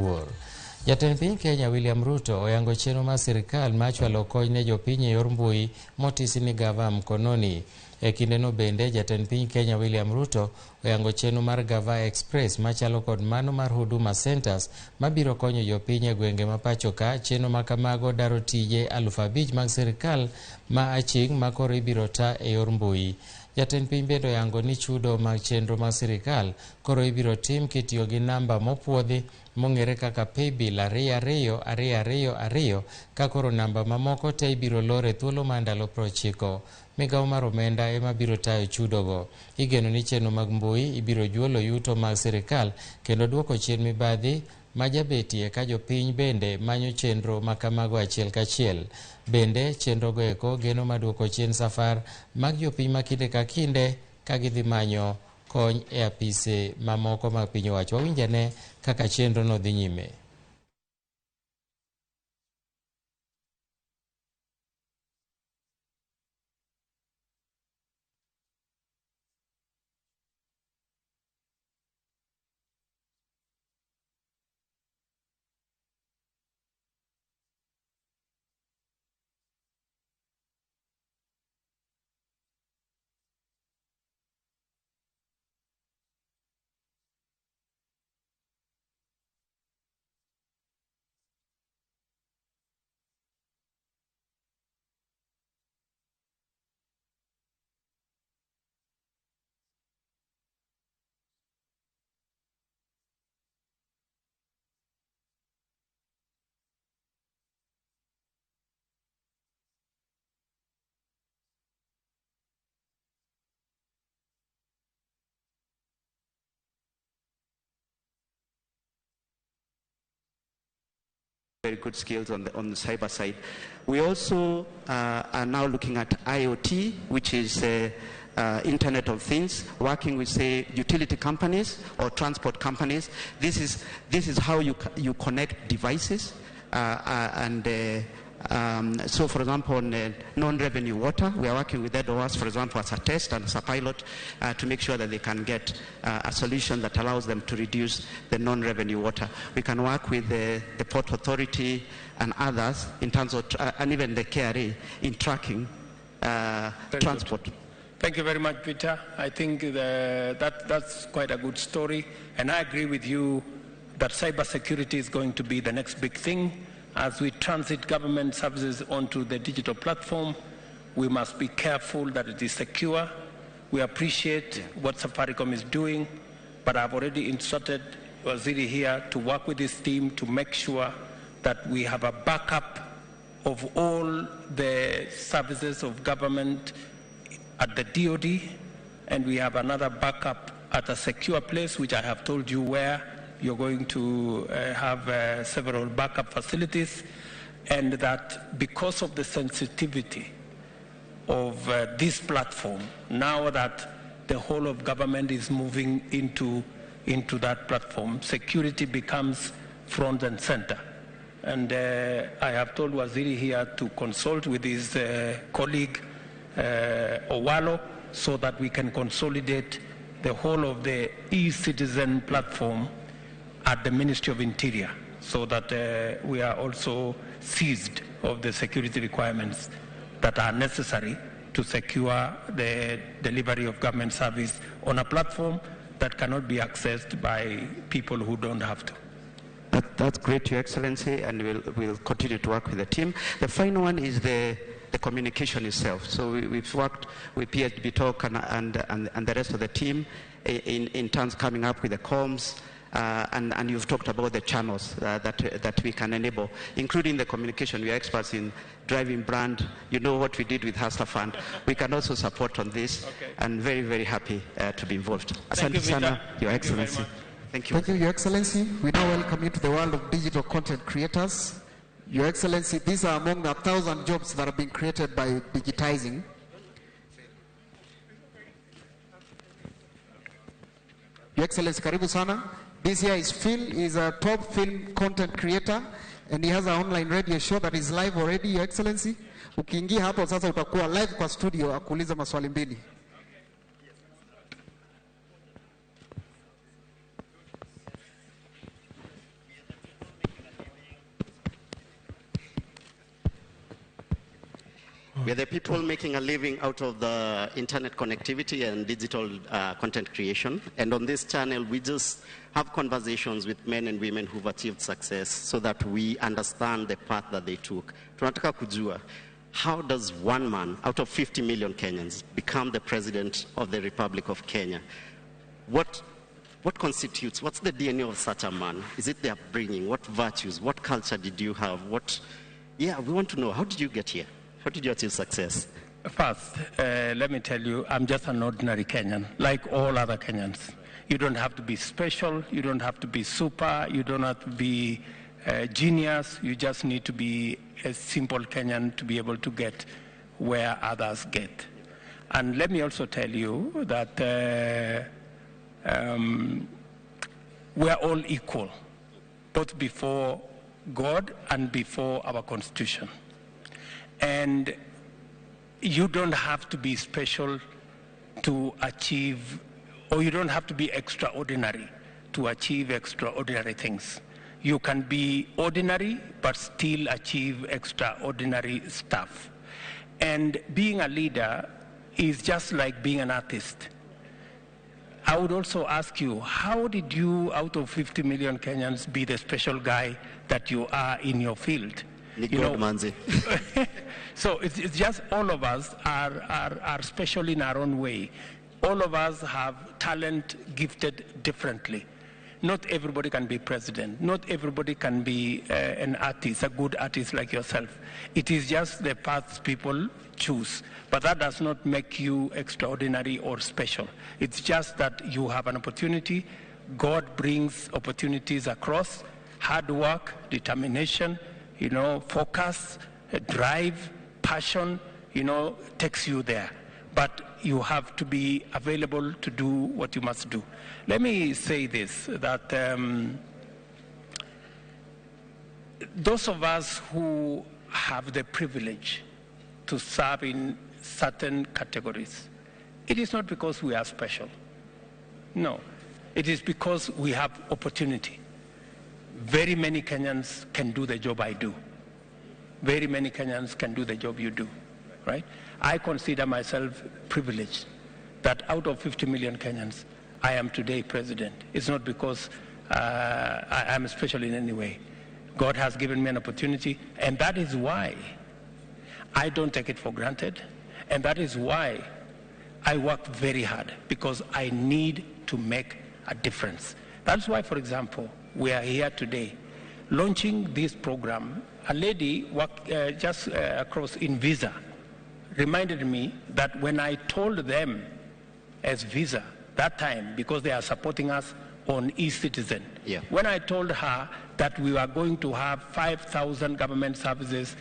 Wuor. Jatend piny Kenya William Ruto oyango chenro mar sirikal mar chwalo kony ne jopiny e yor mbui motisi ni Gava Mkononi. E kindeno bende jatend piny Kenya William Ruto oyango chenro mar Gava Express machalo kod mano mar Huduma Centers mabiro konyo jopiny e gwenge ma pacho ka. Chenro ma kamago daro tije 5,000 mag sirikal ma aching' ma koro ibiro ta e yor mbui. Jatend piny bende oyango ni chudo mag chenro mag sirikal koro ibiro tim kitiyo gi namba mopuodhi mong'ere kaka paybill 22222 ka koro namba mamoko te ibiro lor e thuolo mar ndalo 90. Migawo mar omenda ema biro tayo chudogo. Igeno ni chenro mag mbui ibiro juolo yuto mag sirikal kendo duoko chien mibadhi ma jabetie ka jopiny bende manyo chenro ma kamago achiel kachiel. Bende chenrogo eko geno mar duoko chien safar mag jopiny ma kinde ka kinde ka gidhi manyo kony e apise mamoko mag piny owacho. Wawinj ane kaka chenro no dhi nyime. Very good skills on the cyber side. We also are now looking at IoT, which is Internet of Things, working with, say, utility companies or transport companies. This is how you connect devices. So, for example, on non-revenue water, we are working with EDOAS, for example, as a test and as a pilot to make sure that they can get a solution that allows them to reduce the non-revenue water. We can work with the Port Authority and others in terms of, and even the KRA in tracking transport. Good. Thank you very much, Peter. I think that's quite a good story. And I agree with you that cybersecurity is going to be the next big thing. As we transit government services onto the digital platform, we must be careful that it is secure. We appreciate what Safaricom is doing, but I've already instructed Waziri here to work with his team to make sure that we have a backup of all the services of government at the DOD, and we have another backup at a secure place, which I have told you where. You're going to have several backup facilities, and that because of the sensitivity of this platform, now that the whole of government is moving into that platform, security becomes front and center. And I have told Waziri here to consult with his colleague, Owalo, so that we can consolidate the whole of the e-citizen platform at the Ministry of Interior, so that we are also seized of the security requirements that are necessary to secure the delivery of government service on a platform that cannot be accessed by people who don't have to. That's great, Your Excellency, and we'll continue to work with the team. The final one is the communication itself. So we've worked with PHB Talk and the rest of the team in terms of coming up with the comms. And you've talked about the channels that we can enable, including the communication. We are experts in driving brand. You know what we did with Hustler Fund. We can also support on this, okay. And very, very happy to be involved. Asante sana, Your Excellency. Thank you. Thank you, Your Excellency. We now welcome you to the world of digital content creators. Your Excellency, these are among the 1,000 jobs that have been created by digitizing. Your Excellency, karibu sana. This here is Phil. He's a top film content creator, and he has an online radio show that is live already, Your Excellency. Ukiingia hapo sasa utakuwa live kwa studio akuuliza maswali mbili. We're the people making a living out of the internet connectivity and digital content creation. And on this channel, we just have conversations with men and women who've achieved success so that we understand the path that they took. Tunataka kujua, how does one man out of 50 million Kenyans become the president of the Republic of Kenya? What constitutes, what's the DNA of such a man? Is it their upbringing? What virtues? What culture did you have? Yeah, we want to know, how did you get here? How did you achieve success? First, let me tell you, I'm just an ordinary Kenyan, like all other Kenyans. You don't have to be special, you don't have to be super, you don't have to be genius, you just need to be a simple Kenyan to be able to get where others get. And let me also tell you that we are all equal, both before God and before our Constitution. And you don't have to be special to achieve, or you don't have to be extraordinary to achieve extraordinary things. You can be ordinary, but still achieve extraordinary stuff. And being a leader is just like being an artist. I would also ask you, how did you, out of 50 million Kenyans, be the special guy that you are in your field? You know, so it's just all of us are special in our own way. All of us have talent gifted differently. Not everybody can be president. Not everybody can be an artist, a good artist like yourself. It is just the paths people choose. But that does not make you extraordinary or special. It's just that you have an opportunity. God brings opportunities across. Hard work, determination, you know, focus, drive, passion, you know, takes you there. But you have to be available to do what you must do. Let me say this, that those of us who have the privilege to serve in certain categories, it is not because we are special. No, it is because we have opportunity. Very many Kenyans can do the job I do. Very many Kenyans can do the job you do, right? I consider myself privileged that out of 50 million Kenyans, I am today president. It's not because I am special in any way. God has given me an opportunity, and that is why I don't take it for granted, and that is why I work very hard, because I need to make a difference. That's why, for example, we are here today launching this program. A lady worked, just across in Visa reminded me that when I told them as Visa that time, because they are supporting us on eCitizen, yeah. When I told her that we were going to have 5,000 government services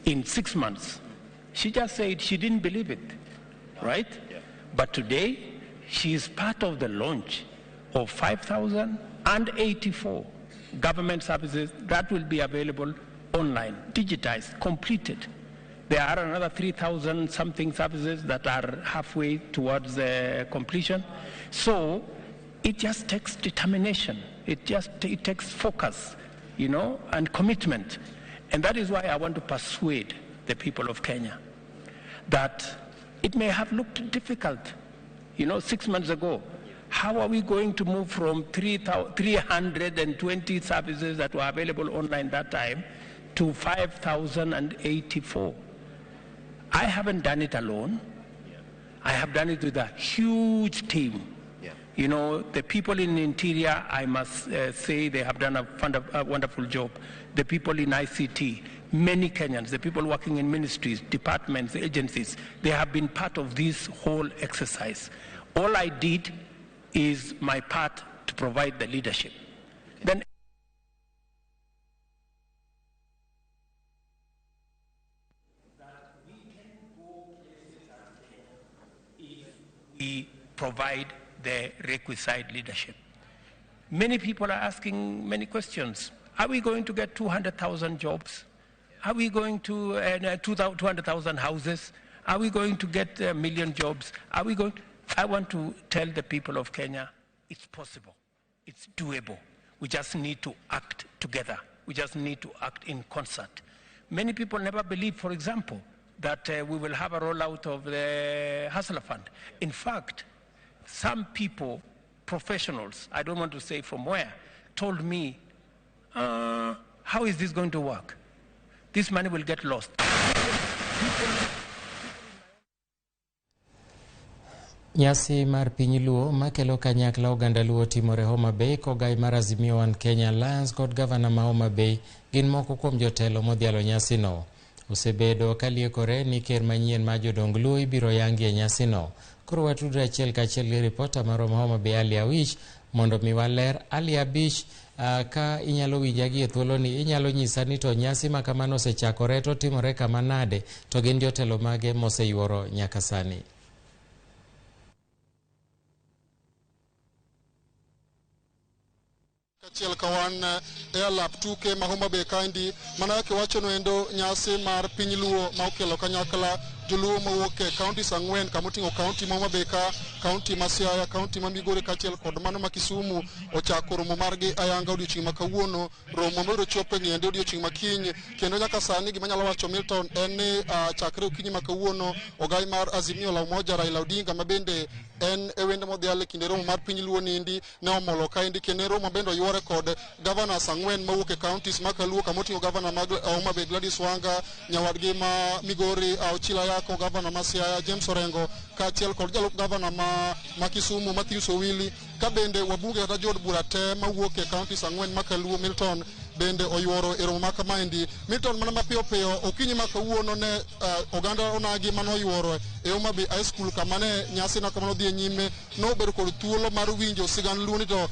in 6 months, she just said she didn't believe it, right? Yeah. But today, she is part of the launch of 5,084 government services that will be available online, digitized, completed. There are another 3,000 something services that are halfway towards completion. So it just takes determination. It takes focus, you know, and commitment. And that is why I want to persuade the people of Kenya that it may have looked difficult, you know, 6 months ago. How are we going to move from 320 services that were available online that time to 5,084? I haven't done it alone. I have done it with a huge team. Yeah. You know, the people in Interior, I must say they have done a wonderful job. The people in ICT, many Kenyans, the people working in ministries, departments, agencies, they have been part of this whole exercise. All I did is my part to provide the leadership. Then that we can go places if we provide the requisite leadership. Many people are asking many questions. Are we going to get 200,000 jobs? Are we going to 200,000 houses? Are we going to get 1 million jobs? Are we going? I want to tell the people of Kenya, it's possible, it's doable. We just need to act together. We just need to act in concert. Many people never believe, for example, that we will have a rollout of the Hustler Fund. In fact, some people, professionals, I don't want to say from where, told me, how is this going to work? This money will get lost. Nyasi mar piny Luo makelo kanyakla oganda Luo timore Homa Bay kogai mar Azimio One Kenya Alliance kod gavana ma Homa Bay gin moko kuom jotelo modhialo nyasino. Osebedo kaliekore ni ker manyien ma jodong Luo ibiro yangi e nyasino. Koro watudre achiel kachiel gi ripota marwa ma Homa Bay Ali Awich mondo mi waler. Ali Abich, ka inyalo winja gi e thuoloni, inyalo nyisa ni to nyasi ma kamano osechakore to timore kama nade, to gin jotelo mage moseyuoro nyaka sani? Achiel ka wan e alap tuke ma Homa Bay kaendi, mana kaka iwacho noendo nyasi mar piny Luo ma okelo kanyakla joluo mawuok e counties ang'wen kama oting'o county ma Homa Bay ka, county ma Siaya, county ma Migori kaachiel kod mano ma Kisumu ochako romo margi ayanga odiochieng' ma kawuono. Romo mabiro chopo e ng'ende odiochieng' ma kiny, kendo nyaka sani gima anyalo wacho Milton en ni chakre okinyi ma kawuono ogai mar Azimio la Umoja Raila Odinga ma bende en e wende modhial e kinde romo mar piny Luo nindi ne omolo kaendi, kendo romo bende oyuore kod governors ang'wen mawuok e counties ma Kaluo kama oting'o governor mag Homa Bay Gladys Wanga, nyawadgi ma Migori Ochila Ayako, governor ma Siaya James Orengo kaachiel kod jalup governor ma Kisumu Matthews Owili, ka bende wabunge kata jood bura te mawuok e counties ang'wen ma Kaluo Milton bende oyuoro e romo ma kamaendi. Milton, mana mapiyo piyo okinyi ma kawuono ne oganda onagi manoyuoro e Homa Bay High School kama ne nyasi na kamano dhi e nyime nobedo kod thuolo mar winjo sigand Luo ni to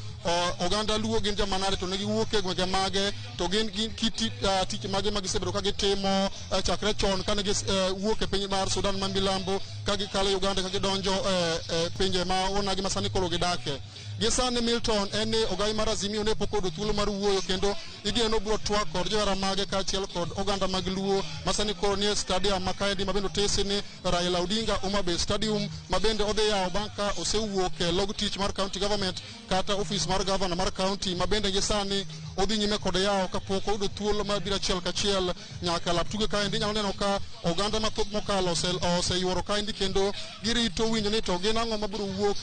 oganda Luo gin joma nade, to ne giwuok e gwenge mage, to gin kit tich mage ma gisebedo ka gitimo chakre chon kane giwuok e piny mar Sudan ma milambo ka gikalo Uganda ka gidonjo e pinje ma onagi ma sani koro gidake. Gi sani Milton en ni ogai mar Azimio ne pok oyudo thuolo mar wuoyo, kendo igeno biro twak kod johera mage kaachiel kod oganda mag Luo ma sani koro nie stadium ma kaendi ma bende otesi ni Raila Odinga Homa Bay Stadium ma bende odhi yawo bang' ka osewuok e log tich mar county government kata ofis mar governor mar county ma bende gi sani odhi nyime kod yawo kapok oyudo thuolo mar biro achiel kachiel nyaka lap tuke kaendi. Inyalo neno ka oganda mathoth mokalo oseyuoro kaendi kendo girito winjo ni to gin ang'o mabiro wuok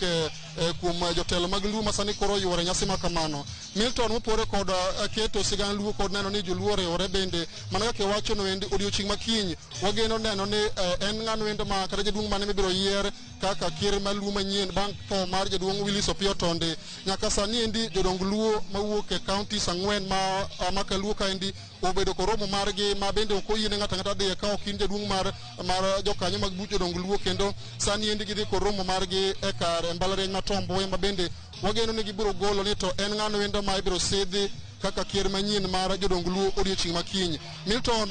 kuom jotelo mag Luo ma sani koro oyuoro e nyasi ma kamano. Milton, mopore kod keto sigand Luo kod neno ni joluo oriwore bende mana kaka iwacho noendi odiochieng' ma kiny wageno neno ni en ng'ano endo ma kata jaduong' mane mibiro yier kaka ker mar Luo manyien bang' tho mar jaduong' Willis Opiyo Tonde. Nyaka sani endi jodong Luo mawuok e counties ang'wen ma Kaluo kaendi obedo kod romo margi ma bende ok oyiene ng'ato ang'ata dhiye ka ok in jaduong' mar jokanyo mag buch jodong Luo, kendo sani endi gidhi kod romo margi e kar mbalariany ma Tom Mboya ma bende wageno ni gibiro golo ni to en ng'ano endo ma ibiro sidhi kaka ker manyien mar jodong Luo odiochieng' ma kiny. Milton,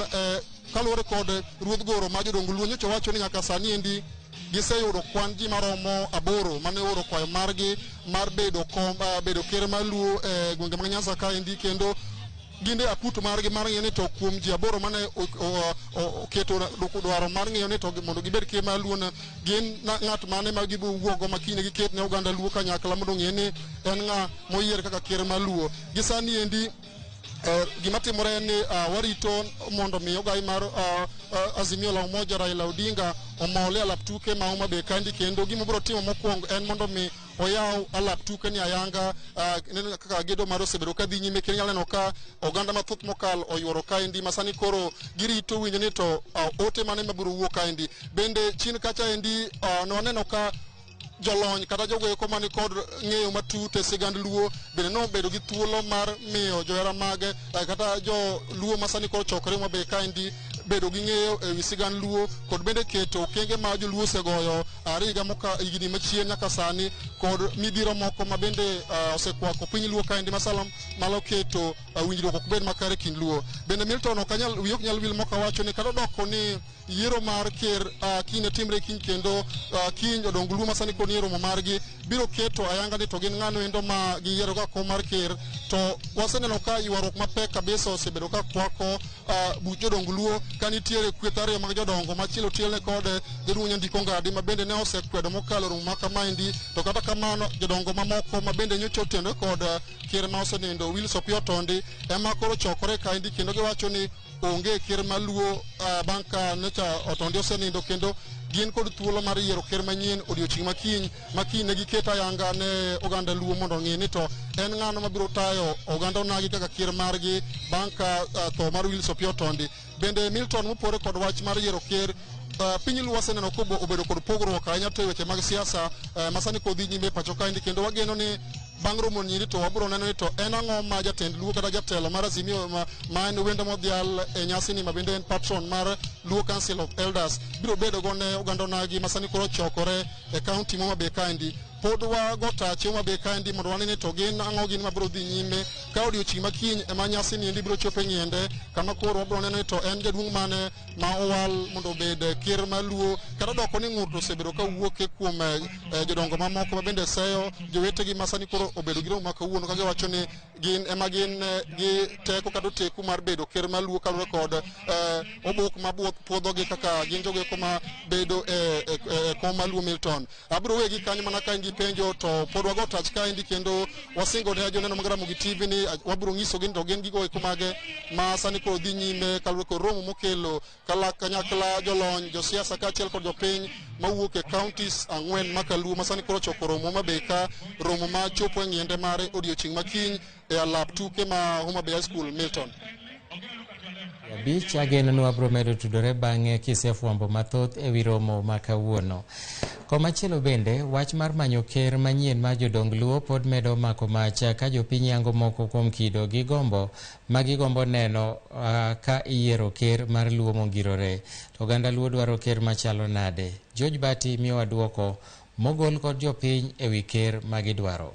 kaluwore kod ruodh goro ma jodong Luo nyocha wacho ni nyaka sani endi giseyudo kwan ji maromo 8 mane ooro kwayo margi mar bedo kom, bedo ker mar Luo e gwenge mag Nyanza kaendi, kendo gin e aput margi mar ng'iyo ni to kuom ji 8 mane oketo dwaro mar ng'iyo ni to mondo gibed ker mar Luo gin ng'at mane ma gibiro wuokgo ma kiny giket ne oganda Luo kanyakla mondo ong'e ni en ng'a moyier kaka ker mar Luo. Gi sani endi gima timore en ni warito mondo mi ogai mar Azimio la Umoja Raila Odinga omol e alap tuke ma Homa Bay kaendi, kendo gima obiro timo mokwongo en mondo mi oyaw alap tuke ni ayanga. Neno kaka gedo mare osebedo ka dhi nyime, kendo inyalo neno ka oganda mathoth mokalo oyuoro kaendi ma sani koro girito winjo ni to ote mane mabiro wuok kaendi. Bende chien kacha endi ne waneno ka jolony kata jogo eko mani kod ng'eyo matut e sigand Luo bende nobedo gi thuolo mar miyo johera mage kata jo Luo ma sani koro chokore Homa Bay kaendi bedo gi ng'eyo ewi sigand Luo kod bende keto okenge ma joluo osegoyo are higa higni machien nyaka sani kod midhiero moko ma bende osekwako piny Luo kaendi masala malo keto winjruok ok bed makare kind Luo. Bende Milton ok anyal wiyi ok nyal wil mok awacho ni kata odoko ni yiero mar ker kiny timre kiny, kendo kiny jodong Luo ma sani koro nie romo margi biro keto ayanga ni to gin ng'ano endo ma giyiero ka kom mar ker, to waseneno ka ywaruok mapek kabisa osebedo ka kwako buch jodong Luo. Ka nitiere kweth ariyo mag jodongo, machielo otelne kod jaduong' Nyandiko Ngadi, ma bende ne osekwedo mokalo romo ma kamaendi. To kata kamano, jodongo mamoko ma bende nyocha otenore kod ker ma osenindo Wilson Opiyo Otondi ema koro chokore kaendi, kendo giwacho ni onge ker maluo bang' ka nyocha Otondi osenindo, kendo gin kod thuolo mar yiero ker manyien odiochieng' makiny. Makiny ne giketo ayanga ne oganda Luo mondo ong'e ni to en ng'ano mabiro tayo oganda onagi kaka ker margi bang' ka tho mar Wilson Opiyo Otondi. Bende Milton, mopore kod wach mar yiero ker, piny Luo waseneno ko obedo kod pogruok ahinya to e weche mag siasa masani kodhi nyime e pacho kaendi, kendo wageno ni bang' romo niendi to wabiro neno ni to en ang'o ma jatend Luo kata jatelo mar Azimio ma en wendo modhial e nyasi ni, ma bende en patron mar Luo Council of Elders, biro bedo go ne oganda onagi masani koro chokore e kaunti ma Homa Bay kaendi. Pod wago tache Homa Bay kaendi mondo wane ni to gin ang'o gin mabiro dhi nyime ka odiochieng' makiny ema nyasi niendi biro chopo e ng'iende, kama koro wabiro neno ni to en jaduong' mane ma owal mondo obed ker maluo, kata doko ni ng'ur to osebedo ka wuok kuom jodongo mamoko ma bende seyo jowetegi ma sani koro obedo gi romo ma kawuono, ka giwacho ni gin ema gin gi teko kata oteku mar bedo ker maluo, kaluwore kod obok ma puodhogi kaka gin jogo eko ma bedo e kom maluo. Milton, abiro wegi kanyo mana ka in gi penjo to pod wago tach kaendi, kendo wasingo ne joneno mag Ramogi TV ni wabiro nyisogi ni to gin gigo eko mage ma sani koro dhi nyime, kaluwore kod romo mokelo kanyakla jolony, josiasa kaachiel kod jopiny mawuok e counties ang'wen makaluo, ma sani koro ochoko romo Homa Bay ka, romo ma chopo e ng'iende mare odiochieng' makiny e alap tuke ma Homa Bay High School. Milton. 5 ageno ni wabiro medo tudore bang'e kisefwambo mathoth ewi romo ma kawuono. Komachielo bende, wach mar manyo ker manyien mar jodong Luo pod medo mako mach, ka jopiny yango moko kuom kido gi gombo ma gigombo neno ka iyiero ker mar Luo mongirore. To oganda Luo dwaro ker machalo nade? George Bati miyowa duoko mogol kod jopiny ewi ker ma gidwaro.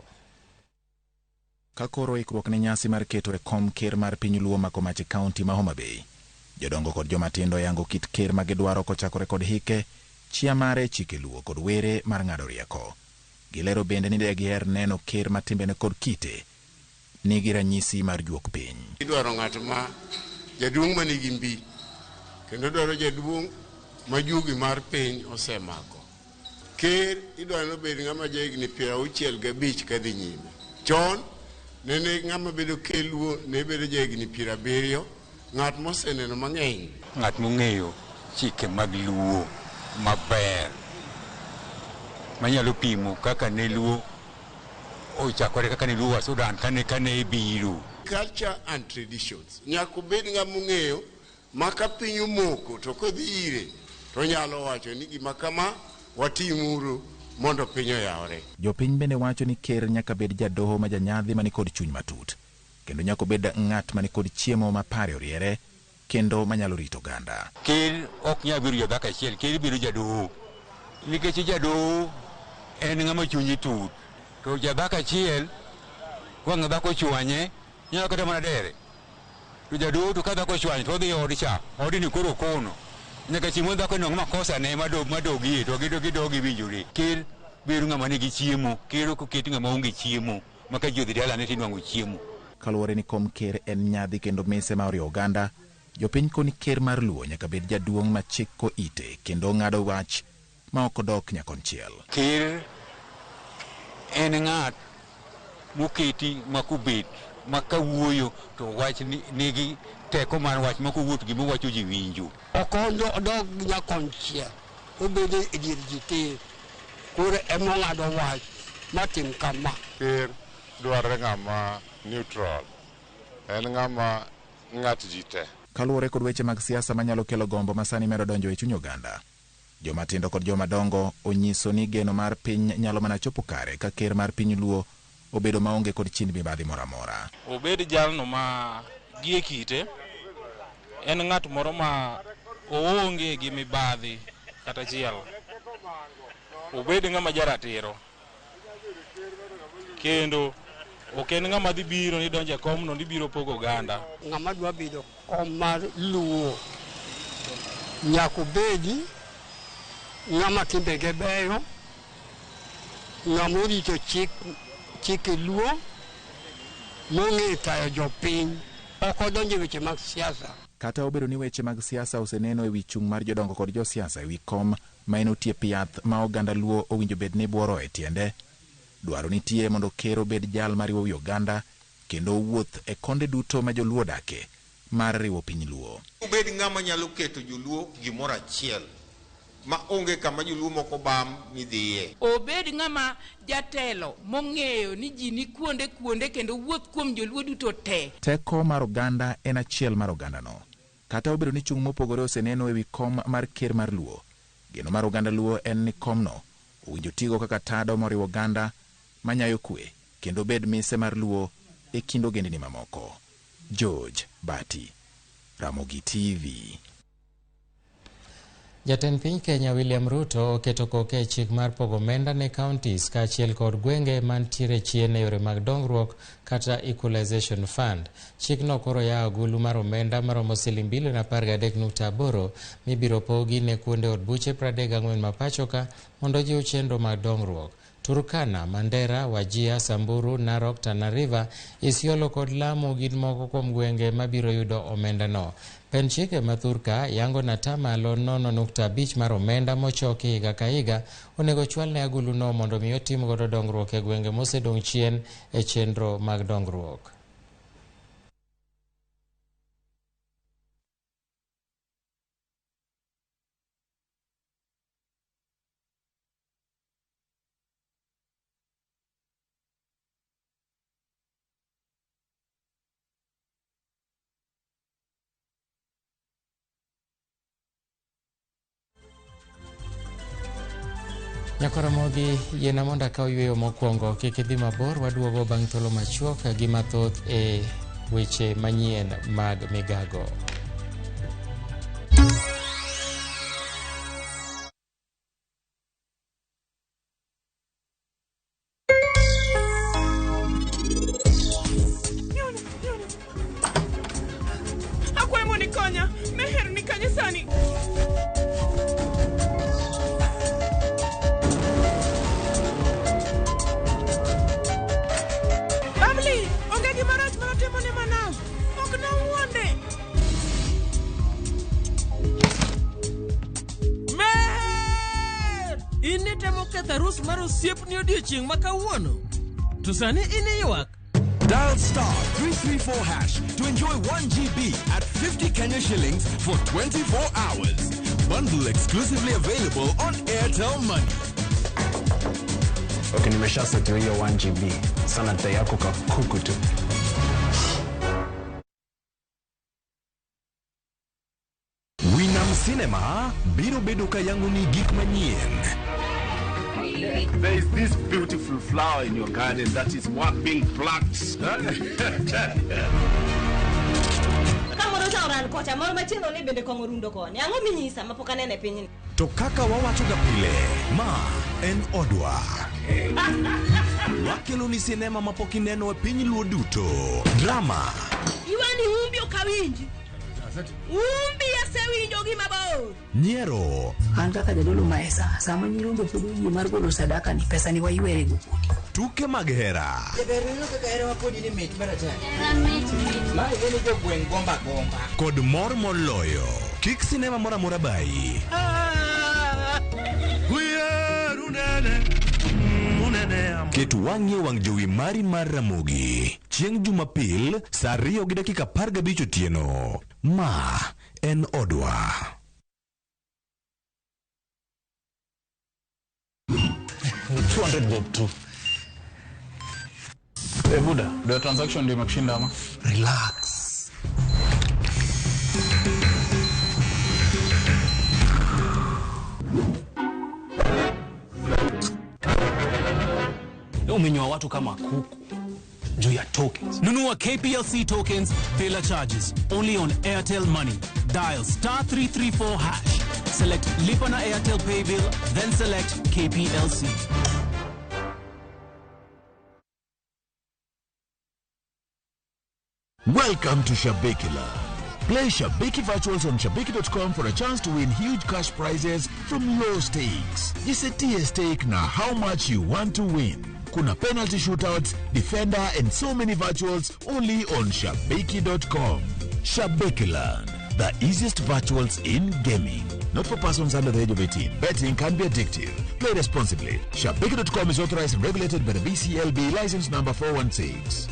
Ka koro ikruok ne nyasi mar keto e kom ker mar piny Luo mako mach e kaunti ma Homa Bay, jodongo kod joma tindo yango kit ker ma gidwaro, kochakore kod hike, chia mare, chike Luo kod were mar ng'ado rieko. Gilero bende ni de giher neno ker ma timbene kod kite nigi ranyisi mar juok piny. Idwaro ng'at ma jaduong' ma nigi mbi, kendo dwaro jaduong' ma juogi mar piny osemako. Ker idwaro ni obed ng'ama jahigni 65 kadhi nyime. Chon nene ng'ama bedo ker Luo ne bedo jahigni 70, ng'at moseneno mang'eny. Ng'at mong'eyo chike mag Luo maber, manyalo pimo kaka ne Luo ochakore, kaka ne Luo wa Sudan kane biro. Culture and traditions. Nyaka obed ng'ama ong'eyo ma ka piny omoko to kodhi ire to onyalo wacho ni gima kama watimuru mondo piny oyawre. Jopiny bende wacho ni ker nyaka bed jadoho ma janyadhi mani kod chuny matut, kendo nyaka obed ng'at mani kod chiemo ma pare oriere kendo manyalo rito oganda. Ker ok nyal bedo jadhako achiel, ker bedo jadoho. Nikech jadoho en ng'ama chunye tut, to jadhako achiel wang' dhako ochwanye nyalo kata mana dere. To jadoho to ka dhako ochwanye to odhi e od cha, odni koro kono. Nyaka chieng' moro dhako nwang' makosa ne madogie to gidogi winjore. Ker bedo ng'ama nigi chiemo, ker ok oket ng'ama onge chiemo, ma ka ji odhi dalane tinwang'o chiemo. Kaluwore ni kom ker en nyadhi kendo mise ma oriwo oganda, jopiny koni ker mar Luo nyaka bed jaduong' ma chiko ite kendo ng'ado wach ma ok odok nyakonchiel. Ker en ng'at moketi ma kobet ma kawuoyo to wach nigi teko mar wach ma kowuok to gima owacho ji winjo. Ok odog nyakonchiel, obedo e dier ji tir, koro ema ong'ado wach matim kama. Ker dwarore ng'ama neutral, en ng'ama ng'at ji te. Kaluwore kod weche mag siasa manyalo kelo gombo ma sani medo donjo e chuny oganda, joma tindo kod joma dongo onyiso ni geno mar piny nyalo mana chopo kare ka ker mar piny Luo obedo maonge kod chind mibadhi moro amora. Obed jalno ma gie kite en ng'at moro ma oonge gi mibadhi kata achiel. Obed ng'ama jaratiro, kendo ok en ng'ama dhi biro ni donjo e komno ni biro pogo oganda. Ng'ama dwa bedo kom mar Luo nyaka obedi ng'ama timbege beyo, ng'ama orito chike Luo, mong'e tayo jopiny. Ok odonjo e weche mag siasa. Kata obedo ni weche mag siasa oseneno e wi chung' mar jodongo kod josiasa e wi kom ma en otiep yath ma oganda Luo owinjo bed ni buoro e tiende, dwaro nitie mondo ker obed jal mariwo wi oganda kendo owuoth e konde duto ma joluo odake mar riwo piny Luo. Obed ng'ama nyalo keto joluo gimoro achiel ma onge kama joluo moko bam ni dhiye. Obed ng'ama jatelo mong'eyo ni ji ni kuonde kuonde kendo wuoth kuom joluo duto te. Teko mar oganda en achiel mar ogandano. Kata obedo ni chung' mopogore oseneno e wi kom mar ker mar Luo, geno mar oganda Luo en ni komno owinjo tigo kaka tado moriwo oganda manyayo kwe kendo bed mise mar Luo e kind ogendini mamoko. George Bati, Ramogi TV. Jatend piny Kenya William Ruto oketo koke e chik mar pogo omenda ne counties kaachiel kod gwenge mantiere chien e yore mag dongruok kata Equalization Fund. Chikno koro yawo agulu mar omenda maromo siling bilion 13.8 mibiro pogi ne kuonde od buche 34 ma pachoka mondo ojiw chenro mag dongruok. Turkana, Mandera, Wajir, Samburu, Narok, Tana River, Isiolo kod Lamu gin moko kuom gwenge mabiro yudo omendano. Pend chike ma thurka yango na tamalo 0.5 mar omenda mochoki higa ka higa onego chwal ne aguluno mondo mi otim godo dongruok e gwenge mosedong' chien e chenro mag dongruok. Nyakoromogi yiena mondo akaw yweyo mokwongo, kik idhi mabor, waduogo bang' thuolo machuok gi mathoth e weche manyien mag migago. Akwayo mondo ikonya. Meher ni kanye sani? Babli, onge gima rach manotimo ne Manav. Ok nawuonde. Meher! In nitemo ketho arus mar osiepni odiochieng' ma kawuono. To sani in iywak. Dial star 334 hash to enjoy 1 GB at 50 Kenya shillings for 24 hours. Bundle exclusively available on Airtel Money. Okay, nimesha set hiyo 1 GB. Sana dai yako kakuku tu. Winam Cinema biro bedo ka yangoni gik manyien. There is this beautiful flower in your garden that is worth being plucked. Kamoro cha oran kocha, moro machielo ni bende kong'o rundo koni. Ang'o minyisa mapok aneno e pinyni? To kaka wawachoga pile, ma en odwa. Wakelo ni sinema mapok ineno e piny Luo duto. Drama, Iwani umbi ok awinji. Umbi asewinjo gi mabor. nyiero, An kaka jadolo maesa, sama nyirombe pod oyie mar golo sadaka ni pesa ni waywere go kodi. tuke mag hera, Jaber ineno kaka herawa kodi ni mit maratari. Ma ing'e ni jogweng' gomba gomba. kod mor moloyo. Kik sinema moro amora bayi. Ket wang'i e wang' jowi mari mar Ramogi chieng' Jumapil saa 2:15 otieno. Ma en odwa. bob tu. Eh, Buda, ndio transaction ndio imekushinda ama? Relax. Umenyoa watu kama kuku juu ya tokens. Nunua KPLC tokens bila charges only on Airtel Money. Dial star 334 hash. Select Lipa na Airtel Pay Bill, then select KPLC. Welcome to Shabiki Land. Play Shabiki Virtuals on Shabiki.com for a chance to win huge cash prizes from low stakes. Jisetie stake na how much you want to win. Kuna penalty shootouts, defender and so many virtuals only on shabiki.com. Shabikiland, the easiest virtuals in gaming. Not for persons under the age of 18. Betting can be addictive. Play responsibly. Shabiki.com is authorized and regulated by the BCLB license number 416.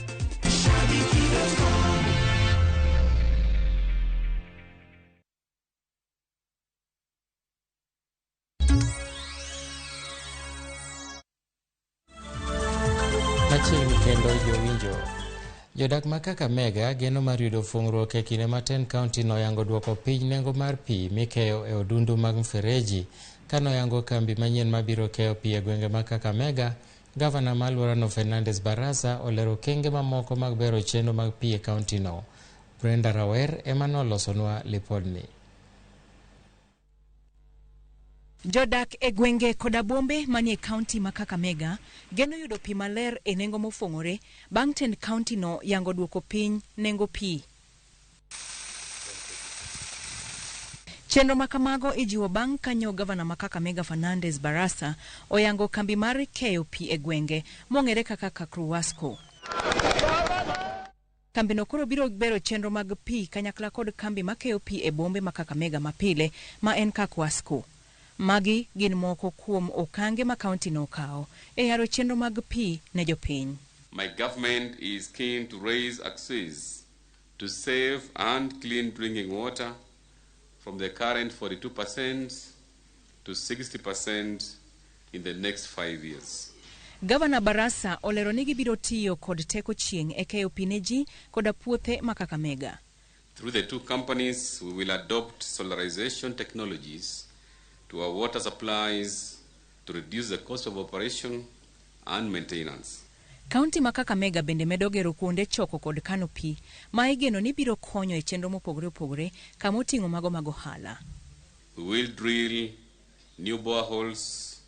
Machiegni kendo jowinjo. Jodak ma Kakamega geno mar yudo fung'ruok e kinde ma tend kaunti noyango duoko piny nengo mar pi mikeyo e odundu mag mfereji. Kanoyango kambi manyien mabiro keyo pi e gwenge ma Kakamega, gavana ma alworano Fernandes Barasa olero okenge mamoko mag bero chenro mag pi e kauntino. Brenda Rawer ema nolosonwa lipodni. Jodak e gwenge koda bombe manie kaunti ma Kakamega geno yudo pi maler e nengo mofong'ore bang' tend kaunti no yango duoko piny nengo pi. Chenro ma kamago ijiwo bang' kanyo gavana ma Kakamega Fernandes Barasa oyango kambi mar keyo pi e gwenge mong'ere kaka Kakruwasco. Kambino koro biro bero chenro mag pi kanyakla kod kambi makeyo pi e bombe ma Kakamega mapile ma en Kakwasco. Magi gin moko kuom okange ma kaunti no okawo e yaro chenro mag pi ne jopiny. My government is keen to raise access to safe and clean drinking water from the current 42% to 60% in the next 5 years. Gavana Barasa olero ni gibiro tiyo kod teko chieng' e keyo pi ne ji koda puothe ma Kakamega. Through the two companies, we will adopt solarization technologies to our water supplies to reduce the cost of operation and maintenance. Kaunti ma Kakamega bende medo gero kuonde choko kod kano pi ma igeno ni biro konyo e chenro mopogore opogore kama oting'o mago mag ohala. We will drill new boreholes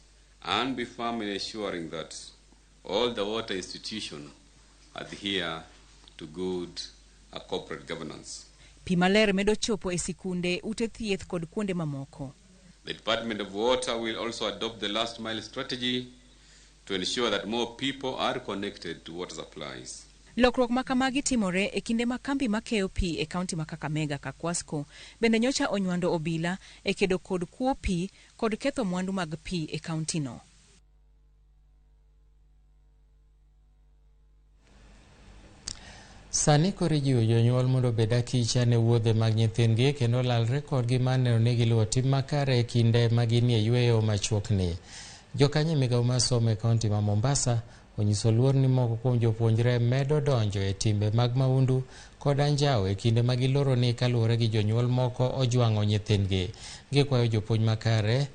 and be firm in ensuring that all the water institutions adhere to good corporate governance. Pi maler medo chopo e sikunde, ute thieth kod kuonde mamoko. The Department of Water will also adopt the last mile strategy to ensure that more people are connected to water supplies. Lokruok ma kamagi timore e kinde ma kambi makeyo pi e kaunti ma Kakamega Kakwasco bende nyocha onywando obila e kedo kod kuo pi kod ketho mwandu mag pi e kaunti no. Sani koro ijiwo jonyuol mondo obed akicha ne wuodhe mag nyithindgi kendo lalre kodgi mar neno ni giluwo tim makare e kinde ma ginie yweyo machuokni. Jokanyo e migawo mar somo e kaunti ma Mombasa onyiso luor ni moko kuom jopuonjre medo donjo e timbe mag mahundu kod anjawo e kinde ma giloro ni kaluwore gi jonyuol moko ojwang'o nyithindgi. Gikwayo jopuonj makare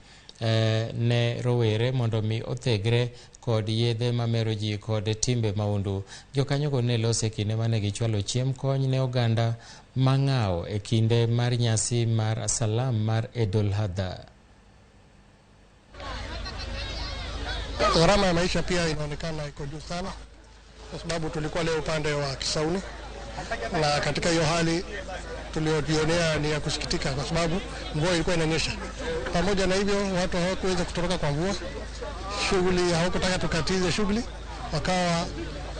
ne rowere mondo mi othegre kod yedhe mamero ji kod timbe mahundu. Jokanyogo ne lose kinde mane gichwalo chiemb kony ne oganda mang'awo e kinde mar nyasi mar Salam mar Eid al-Adha. Gharama ya maisha pia inaonekana iko juu sana, kwa sababu tulikuwa leo upande wa Kisauni, na katika hiyo hali tuliyojionea ni ya kusikitika, kwa sababu mvua ilikuwa inanyesha. Pamoja na hivyo, watu hawakuweza kutoroka kwa mvua, shughuli hawakutaka tukatize shughuli, wakawa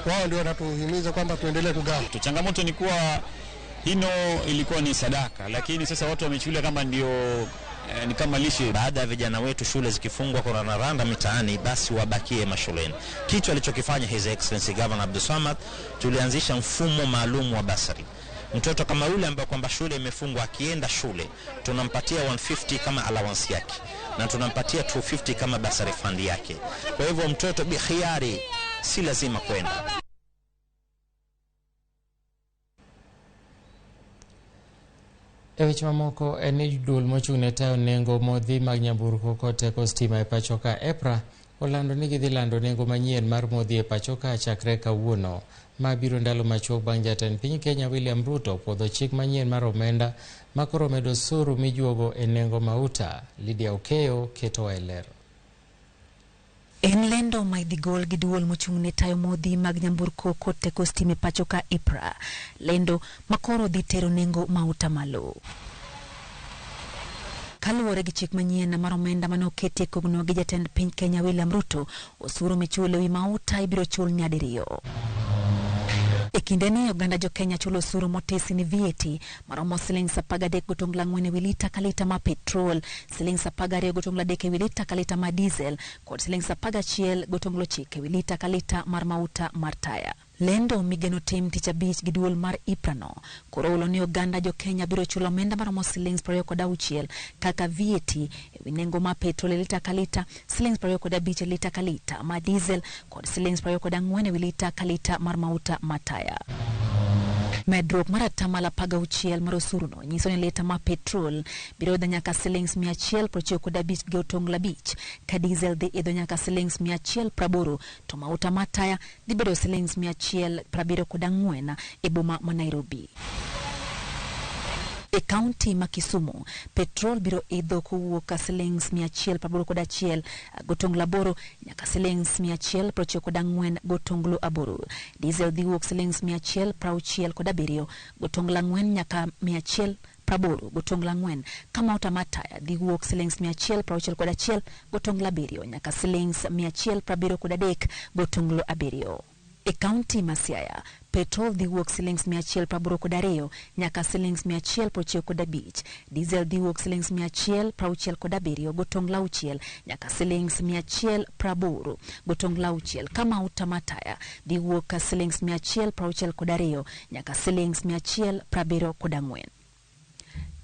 wao ndio wanatuhimiza kwamba tuendelee kugawa. Changamoto ni kuwa hino ilikuwa ni sadaka, lakini sasa watu wamechukulia kama ndio ni kama lishe. Baada ya vijana wetu shule zikifungwa kurandaranda mitaani, basi wabakie mashuleni. Kitu alichokifanya His Excellency Governor Abdulswamad, tulianzisha mfumo maalum wa basari. Mtoto kama yule ambaye kwamba shule imefungwa akienda shule, tunampatia 150 kama allowance yake na tunampatia 250 kama basari fund yake. Kwa hivyo mtoto bikhiari si lazima kwenda. E weche mamoko en ni duol mochung' ne tayo nengo modhi mag nyamburko kod teko stima e pacho ka EPRA olando ni gidhi lando nengo manyien mar modhi e pacho ka chakre kawuono. Ma biro ndalo machuok bang' jatend piny Kenya William Ruto puodho chik manyien mar omenda ma koro medo osuru mijuogo e nengo mauta. Lydia Okeyo ketowa e ler. En lendo ma idhi gol gi duol mochung' ne tayo modhi mag nyamburko kod teko stima e pacho ka EPRA. Lendo ma koro dhi tero nengo mauta malo. Kaluwore gi chik manyien mar omenda mane oketi e kogno gi jatend piny Kenya William Ruto, osuru michulo ewi mauta ibiro chul nyadiriyo. E kindeni oganda jo Kenya chulo osuru motisi ni VAT maromo siling 13.4 ewi lita ka lita ma petrol, siling 12.3 ewi lita ka lita ma diesel kod siling 11.9 ewi lita ka lita mar mauta mar taya. Lendo migeno tim tich abich gi duol mar IPRA no koro olo ni oganda jo Kenya biro chulo omenda maromo siling 26 kaka VAT ewi nengo ma petrol e lita ka lita, siling 25 e lita ka lita ma diesel kod siling 24 ewi lita ka lita mar mauta ma taya. Medruok mar 16% mar osuruno nyiso ni lita ma petrol biro idho nyaka siling 195.5, ka diesel dhi idho nyaka siling 180, to mauta ma taya dhi bedo siling 174 e boma ma Nairobi. E kaunti ma Kisumu, petrol biro idho kowuok siling 181.8 nyaka siling 194.8. Diesel dhi wuok siling 167.4 nyaka 180.4, ka mauta mar taya dhi wuok siling 161.7 nyaka siling 173.7. E kaunti ma Siaya, petrol dhi wuok siling 182 nyaka siling 195. Diesel dhi wuok siling 167.6 nyaka siling 180.6, ka mauta ma taya dhi wuok siling 162 nyaka siling 174.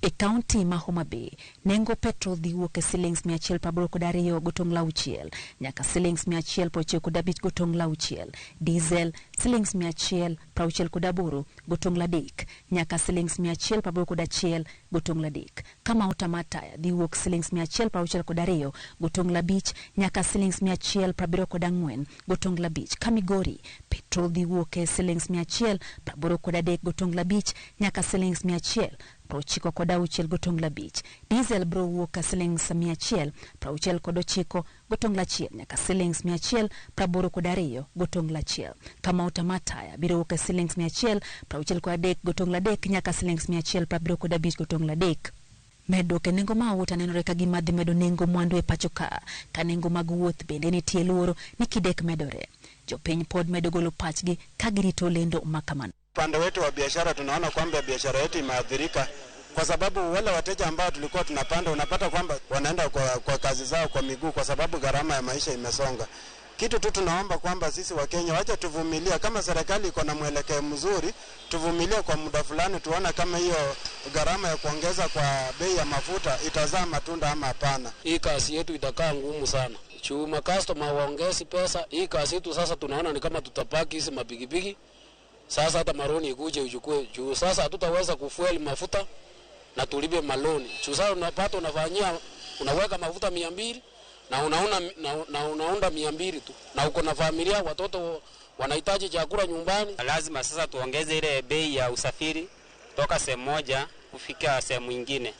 E kaunti ma Homa Bay, nengo petrol dhi wuok e siling 182.6 nyaka siling 195.6. Diesel siling 168.3 nyaka siling 181.3, ka mauta mar taya dhi wuok siling 162.5 nyaka siling 174.5. Ka Migori, petrol dhi wuok e siling 183.5 nyaka siling 196.5. Diesel biro wuok siling 169.1 nyaka siling 182.1, ka mauta mar taya biro wuok e siling 163.3 nyaka siling 175.3. Medruok e nengo mauta nenore ka gima dhi medo nengo mwandu e pacho ka nengo mag wuoth bende nitie luoro ni kidek medore. Jopiny pod medo golo pachgi ka girito lendo makamano. Upande wetu wa biashara tunaona kwamba biashara yetu imeathirika kwa sababu wale wateja ambao tulikuwa tunapanda, unapata kwamba wanaenda kwa kazi zao kwa miguu kwa sababu gharama ya maisha imesonga. Kitu tu tunaomba kwamba sisi wa Kenya wacha tuvumilia, kama serikali iko na mwelekeo mzuri tuvumilie kwa muda fulani, tuona kama hiyo gharama ya kuongeza kwa bei ya mafuta itazaa matunda ama hapana. Hii kazi yetu itakaa ngumu sana. Chuma customer waongezi pesa, hii kazi yetu sasa tunaona ni kama tutapaki hizi mapigipigi. Sasa hata maroni ikuje uchukue juu sasa hatutaweza kufuel mafuta na tulipe maloni. Juu sasa unapata unafanyia unaweka mafuta 200 na unaona na unaunda 200 tu, na uko na familia, watoto wanahitaji chakula nyumbani. Lazima sasa tuongeze ile bei ya usafiri kutoka sehemu moja kufika sehemu nyingine.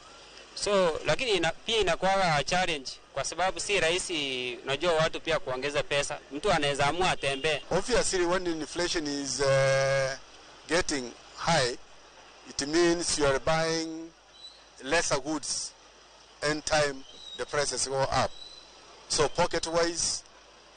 So lakini pia inakuwa challenge kwa sababu si rahisi, unajua watu pia kuongeza pesa. Mtu anaweza amua atembee. Obviously when inflation is getting high, it means you are buying lesser goods and time the prices go up. So pocket wise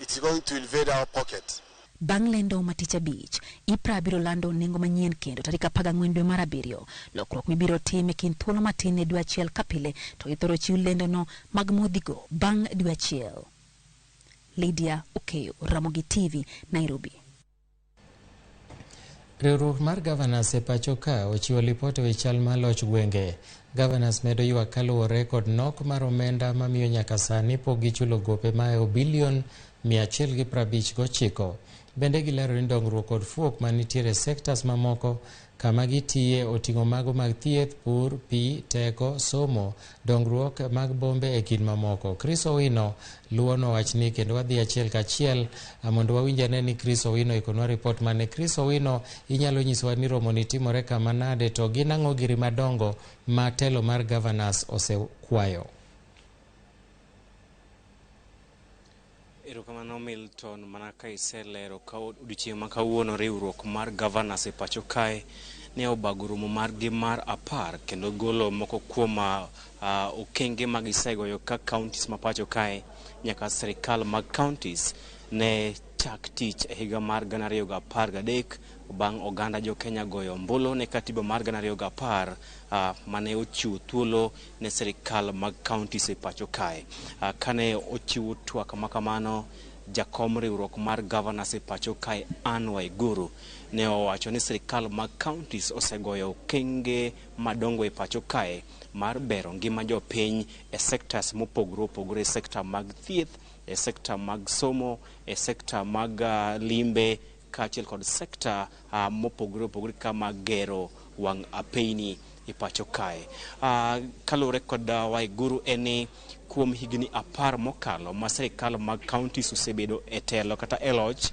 it's going to invade our pocket. Bang' lendo ma tich abich, IPRA biro lando nengo manyien kendo tarik 14 dwe mar 7. Lokruok mibiro tim e kind thuolo matin e dwe achiel ka pile, to ithoro chiw lendono mag modhigo bang' dwe achiel. Lydia Okeyo, Ramogi TV, Nairobi. Riwruok mar Governors e pacho ka ochiwo lipot e wi chal mar loch gwenge. Governors medo ywak kaluwore kod nok mar omenda mamiyo nyaka sani pok gichulo gope mahewo bilion 159. Bende gilero ni dongruok kod fuok manitiere e sectors mamoko kama gitiye oting'o mago mag thieth, pur, pi, teko, somo, dongruok mag bombe e kind mamoko. Chris Owino luwono wachni kendo wadhi achiel kachiel mondo wawinj ane ni Chris Owino ikonwa ripot mane. Chris Owino, inyalo nyisowa ni romo ni timore kama nade to gin ang'o giri madongo ma telo mar governors osekwayo? Erokamano Milton, mana ka iselero ka odiochieng' ma kawuono riwruok mar governors e pacho kae ne obago romo margi mar 10 kendo golo moko kuom okenge ma gisegoyo ka counties ma pacho kae nyaka sirikal mag counties ne chak tich e higa mar 2013 bang' oganda jo Kenya goyo ombulu ne katiba mar 2010 mane ochiwo thuolo ne sirikal mag counties e pacho kae. Kane ochiwo twak makamano, jakom riwruok mar governors e pacho kae Anne Waiguru ne owacho ni sirikal mag counties osegoyo okenge madongo e pacho kae mar bero ngima jopiny e sectors mopogore opogore, e sekta mag thieth, e sekta mag somo, e sekta mag limbe kaachiel kod sekta mopogore opogore kama gero wang' apeyni e pacho kae. Kaluwore kod Waiguru en ni kuom higni 10 mokalo ma sirikal mag counties osebedo e telo kata e loch,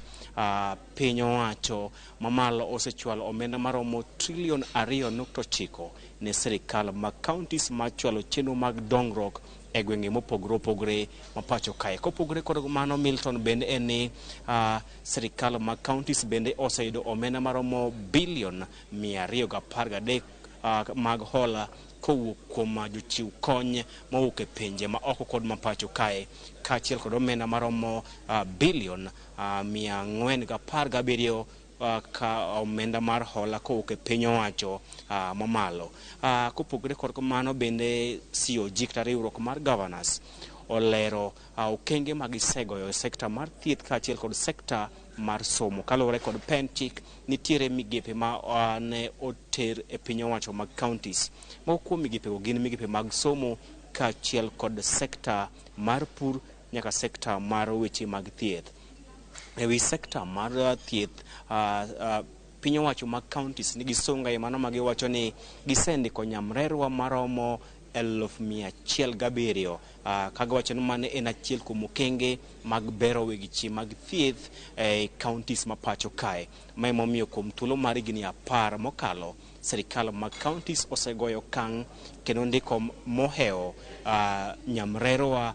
piny owacho mamalo osechwalo omenda maromo trilion 2.9 ne sirikal mag counties mar chwalo chenro mag dongruok e gwenge mopogore opogore ma pacho kae. Kopogore kod mano, Milton, bende en ni sirikal mag counties bende oseyudo omenda maromo bilion 213 mag hola kowuok kuom jochiw kony mowuok e pinje ma oko kod ma pacho kae, kaachiel kod omenda maromo bilion 417 ka omenda mar hola kowuok e piny owacho mamalo. Kopogore kod mano bende COG kata riwruok mar governors olero okenge ma gisegoyo e sekta mar thieth kaachiel kod sekta mar somo. Kaluwore kod pen chik, nitiere migepe ma ne oter e piny owacho mag counties. Moko kuom migepego gin migepe mag somo kaachiel kod sekta mar pur nyaka sekta mar weche mag thieth. E wi sekta mar thieth, piny owacho mag counties nigi sunga e mano ma giwacho ni gisendiko nyamrerwa maromo 107,000, kagiwacho ni mano en achiel kuom okenge mag bero weche mag thieth e counties ma pacho kae. Ma emomiyo kuom thuolo mar higni 10 mokalo, sirikal mag counties osegoyo okang' kendo ndiko mohewo nyamrerwa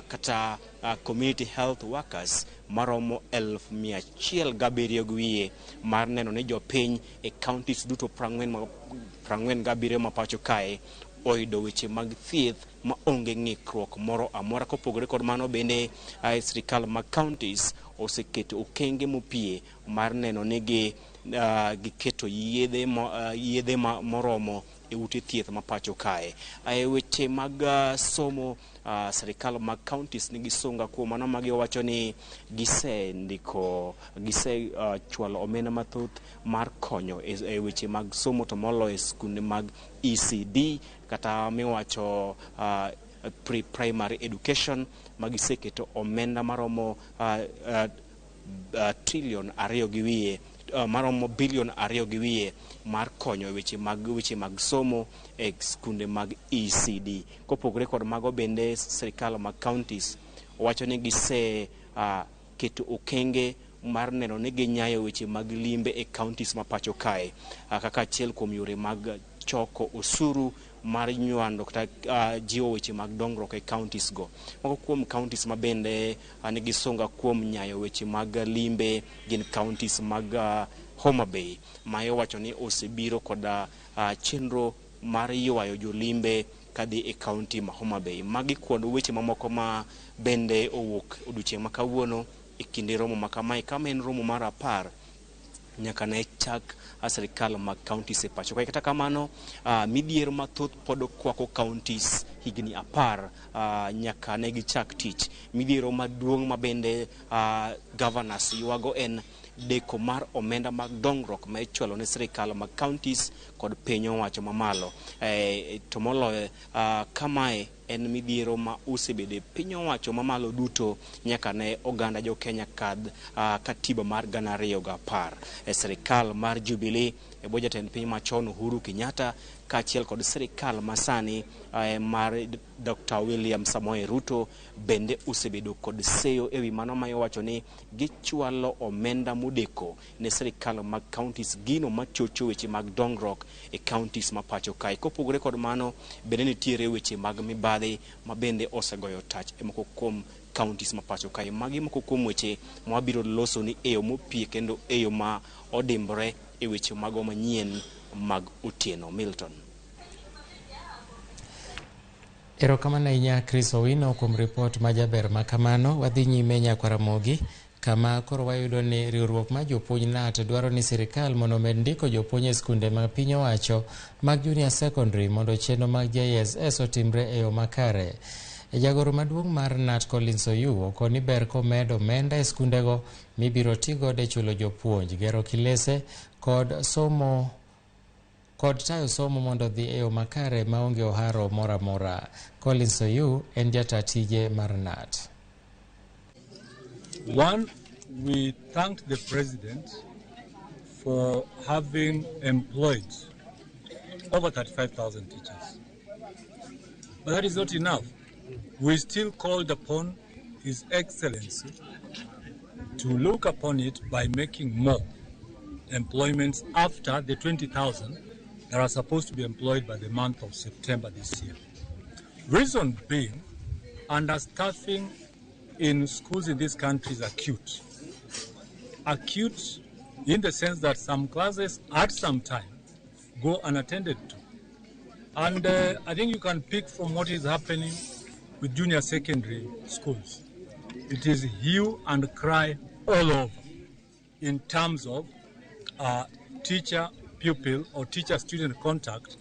kata community health workers maromo 107,000 gi wiye mar neno ni jopiny e counties duto 47 ma pacho kae oyudo weche mag thieth ma onge ng'ikruok moro amora. Kopogore kod mano bende, sirikal mag counties oseketo okenge mopie mar neno ni giketo yedhe moromo e ute thieth ma pacho kae. E weche mag somo, sirikal mag counties nigi sunga kuom mano ma giwacho ni gisendiko gisechwalo omenda mathoth mar konyo e weche mag somo, to moloyo e skunde mag ECD kata miwacho pre-primary education, ma giseketo omenda maromo trilion 2 gi wiye, maromo bilion 2 gi wiye mar konyo weche mag somo e skunde mag ECD. Kopogore kod mago bende, sirikal mag counties wacho ni gise keto okenge mar neno ni ginyayo weche mag limbe e counties ma pacho kae, kaka achiel kuom yore mag choko osuru mar nywando kata jiwo weche mag dongruok e counties go. Moko kuom counties ma bende nigi sunga kuom nyayo weche mag limbe gin counties mag Homa Bay, ma iwacho ni osebiro koda chenro mar ywayo jolimbe kadhi e county ma Homa Bay. Magi kuond weche mamoko ma bende owuok odiochieng' ma kawuono e kinde romo ma kamae, kama en romo mar 10 nyaka ne chak sirikal mag counties e pacho kae. Kata kamano, midhiero mathoth pod okwako counties higni 10 nyaka ne gichak tich. Midhiero maduong' ma bende governors ywago en deko mar omenda mag dongruok ma ichwalo ne sirikal mag counties kod piny owacho mamalo. To moloyo, kamae en midhiero ma osebedo e piny owacho mamalo duto nyaka ne oganda jo Kenya kadh katiba mar 2010. E sirikal mar Jubilee e bwo jatend piny machon Uhuru Kenyatta kaachiel kod sirikal masani mar Dr. William Samoei Ruto bende osebedo kod seyo ewi mano ma iwacho ni gichwalo omenda modeko ne sirikal mag counties, gino machocho weche mag dongruok e counties ma pacho kae. Kopogore kod mano bende nitiere weche mag mibadhi ma bende osegoyo tach e moko kuom counties ma pacho kae. Magi moko kuom weche ma wabiro loso ni e yo mopie kendo e yo ma odimbore e weche mago manyien mag otieno. Milton. Erokamano ahinya Chris Owino kuom ripot majaber makamano. Wadhi nyime Nyakwaramogi kama koro wayudo ni riwruok mar jopuonj KNUT dwaro ni sirikal mondo omed ndiko jopuonj e skunde mag piny owacho mag junior secondary mondo chenro mag JSS otimre e yo makare. Jagoro maduong' mar KNUT Collins Oyuo okoni ber komed omenda e skundego mibiro tigodo e chulo jopuonj, gero kilese kod somo kod tayo somo mondo odhi e yo makare maonge oharo moro amora. Collins Oyuo en jata tije mar KNUT. One, we thank the president for having employed over 35,000 teachers. But that is not enough. We still called upon His Excellency to look upon it by making more employments after the 20,000 that are supposed to be employed by the month of September this year. Reason being, understaffing in schools in this country is acute. Acute in the sense that some classes at some time go unattended to. And I think you can pick from what is happening with junior secondary schools. It is hue and cry all over in terms of teacher-pupil or teacher-student contact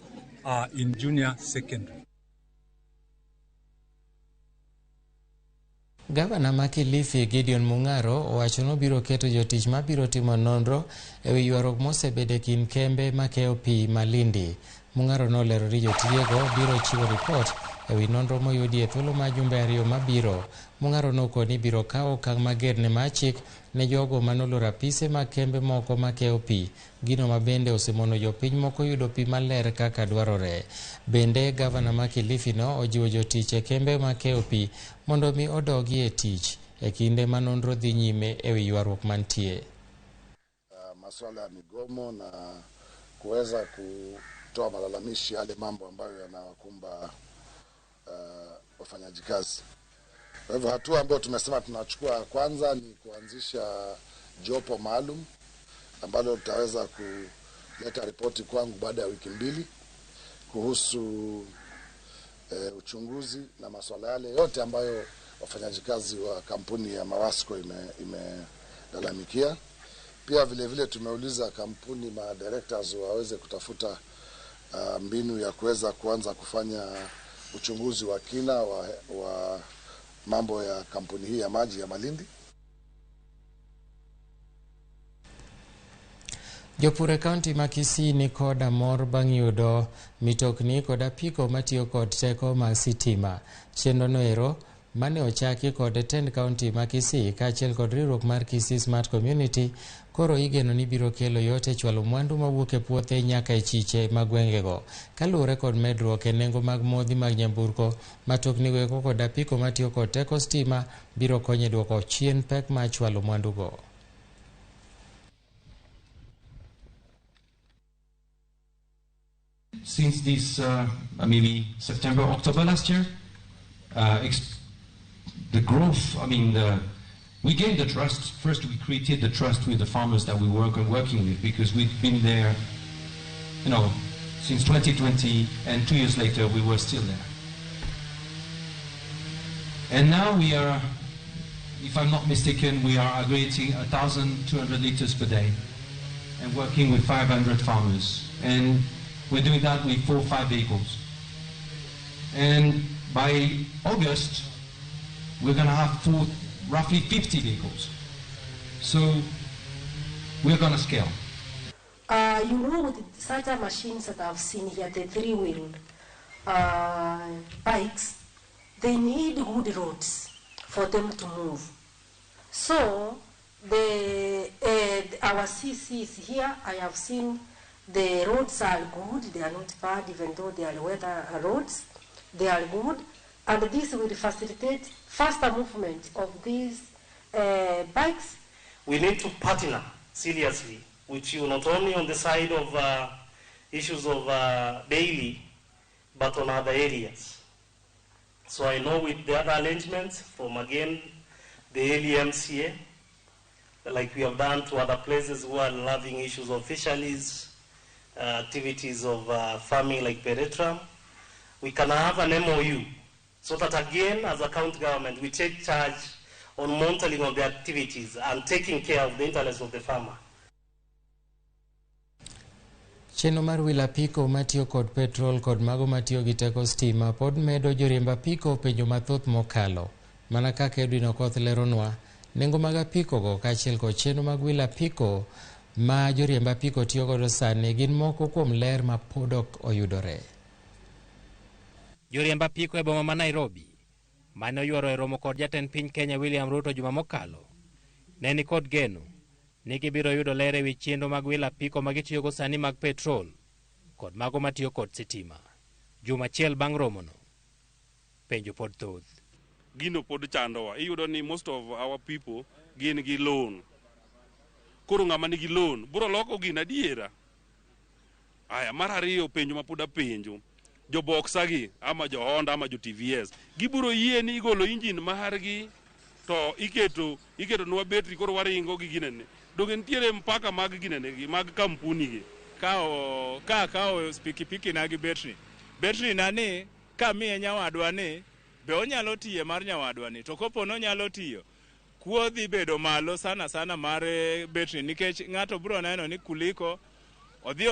in junior secondary. Gavana ma Kilifi Gideon Mung'aro owacho ni obiro keto jotich mabiro timo nonro ewi ywaruok mosebedo e kind kembe makeyo pi Malindi. Mung'aro nolero ni jotijego biro chiwo ripot ewi nonro moyudi e thuolo mar jumbe 2 mabiro. Mung'aro nokoni biro kawo okang' mager ne mar chik ne jogo manoloro apise mag kembe moko makeyo pi, gino mabende osemono jopiny moko yudo pi maler kaka dwarore. Bende gavana ma Kilifi no ojiwo jotich e kembe makeyo pi mondo mi odogi e tich e kinde ma nonro dhi nyime ewi ywaruok mantie. Masuala ya migomo na kuweza kutoa malalamishi yale mambo ambayo yanawakumba wafanyaji kazi. Kwa hivyo hatua ambayo tumesema tunachukua kwanza ni kuanzisha jopo maalum ambalo tutaweza kuleta ripoti kwangu baada ya wiki 2 kuhusu uchunguzi na masuala yale yote ambayo wafanyaji kazi wa kampuni ya Mawasco imelalamikia. Pia vile vile tumeuliza kampuni ma directors waweze kutafuta mbinu ya kuweza kuanza kufanya uchunguzi wa kina wa mambo ya kampuni hii ya maji ya Malindi. Jopur e kaunti ma Kisii ni koda mor bang' yudo mitokni kod apiko matiyo kod teko mag sitima. Chenro no ero mane ochaki kod tend kaunti ma Kisii kaachiel kod riwruok mar Kisii Smart Community koro igeno ni biro kelo yot e chwalo mwandu mawuok e puothe nyaka e chiche mag gwengego. Kaluwore kod medruok e nengo mag modhi mag nyamburko, matoknigo eko kod apiko matiyo kod teko stima biro konyo e duoko chien pek mar chwalo mwandugo. Since this maybe September, October last year, the growth, I mean, we gained the trust. First, we created the trust with the farmers that we work and working with, because we've been there, you know, since 2020, and 2 years later, we were still there. And now we are, if I'm not mistaken, we are aggregating 1,200 liters per day and working with 500 farmers. And we're doing that with 4 or 5 vehicles. And by August, we're going to have roughly 50 vehicles. So we're going to scale. You know, with such a machines that I've seen here, the 3-wheel bikes, they need good roads for them to move. So our CCs here, I have seen the roads are good, they are not bad, even though they are weather roads, they are good. And this will facilitate faster movement of these bikes. We need to partner seriously with you, not only on the side of issues of daily, but on other areas. So I know with the other arrangements from, again, the LMCA, like we have done to other places who are loving issues of fisheries, activities of farming like Peretram. We can have an MOU so that again, as a county government, we take charge on monitoring of the activities and taking care of the interests of the farmer. Chenro mar wilo apiko matiyo kod petrol kod mago matiyo gi teko stima pod medo joriemb apiko penjo mathoth mokalo. Mana kaka Edwin Okoth leronwa, nengo mag apiko go kaachiel kod chenro mag wilo apiko ma joriemb apiko tiyo godo sani gin moko kuom ler ma pod ok oyudore. Joriemb apiko e boma ma Nairobi mane oyuoro e romo kod jatend piny Kenya William Ruto juma mokalo ne ni kod geno ni gibiro yudo ler ewi chenro mag wilo apiko ma gitiyogo sani mag petrol kod mago matiyo kod sitima. Juma achiel bang' romono, penjo pod thoth. Gino pod chandowa. Iyudo ni most of our people gin gi loan. Koro ng'ama nigi loan biro loko gino adiera. Aya, mar ariyo penjo ma pod apenjo. Jo Boxer gi ama jo Honda ama jo TVS gibiro yie ni igolo engine margi to iketo nwa betri koro waringo gi ginene. Donge nitiere mpaka mag ginene gi mag kampuni gi. Ka akawo pikipiki na gi betri na ni kamiye nyawadwa ni be onyalo tiye mar nyawadwa ni to kopo nonyalo tiyo kuo dhi bedo malo sana sana mar betri nikech ng'ato biro neno ni kuliko odhi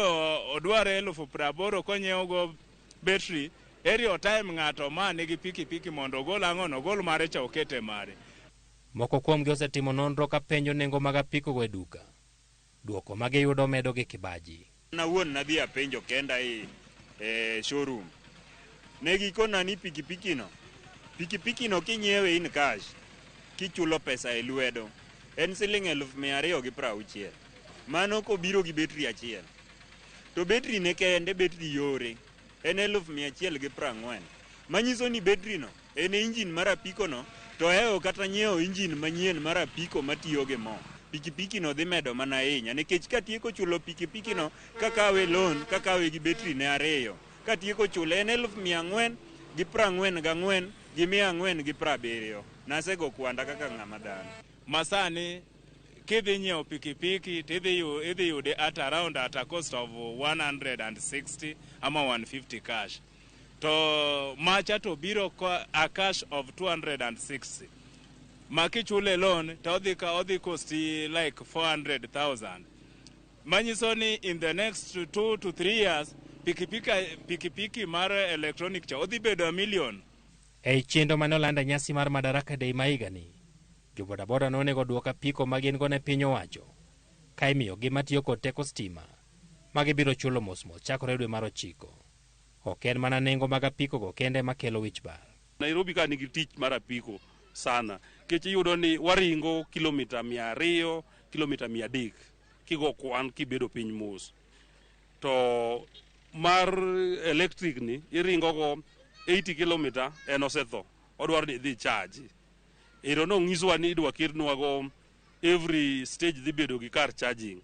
odware 80,000 konyiewo go betri eri otime ng'ato ma nigi pikipiki mondo ogol ang'ono ogol mare cha okete mare. Moko kuomgi osetimo nonro ka penjo nengo mag apiko go e duka. Duoko ma giyudo medo gi kibaji. An awuon nadhi apenjo kenda e showroom. Ne gikona ni pikipiki no kinyiewe in cash, kichulo pesa e lwedo, en siling 260,000. Mano kobiro gi betri achiel. To betri ne kende, betri yore, en 140,000. Manyiso ni betri no en engine mar apiko no, to ohewo kata nyiewo engine manyien mar apiko matiyo gi mo. Pikipiki no dhi medo mana ahinya nikech katieko chulo pikipiki no kakawe loan kakawe gi betri ne ariyo katieko chule en 444,470. Nasego kwanda kaka ng'ama dhano. Masani kidhi nyiewo pikipiki tidhi idhi yude at around at a cost of 160 ama 150 cash to macha to biro a cash of 260 ma kichule loan to odhi ka odhi costi like 400,000 manyiso ni in the next 2 to 3 years pikipiki mar electronic cha odhi bedo a million. Ei chenro mane oland e nyasi mar Madaraka Day ma higani, jobodaboda nonego duok apiko ma gin go ne piny owacho ka imiyogi matiyo kod teko stima ma gibiro chulo mos mos chakore dwe mar ochiko. Ok en mana nengo mag apiko go kende makelo wich bar. Nairobi ka nigi tich mar apiko sana nikech iyudo ni waringo kilomita 200 kilomita 300 kigo kwan kibedo piny mos to mar electric ni iringo go 80 kilomita en osetho odwaro ni idhi charge ero nong'iswa ni idwa ketnwa go every stage dhi bedo gi kar charging.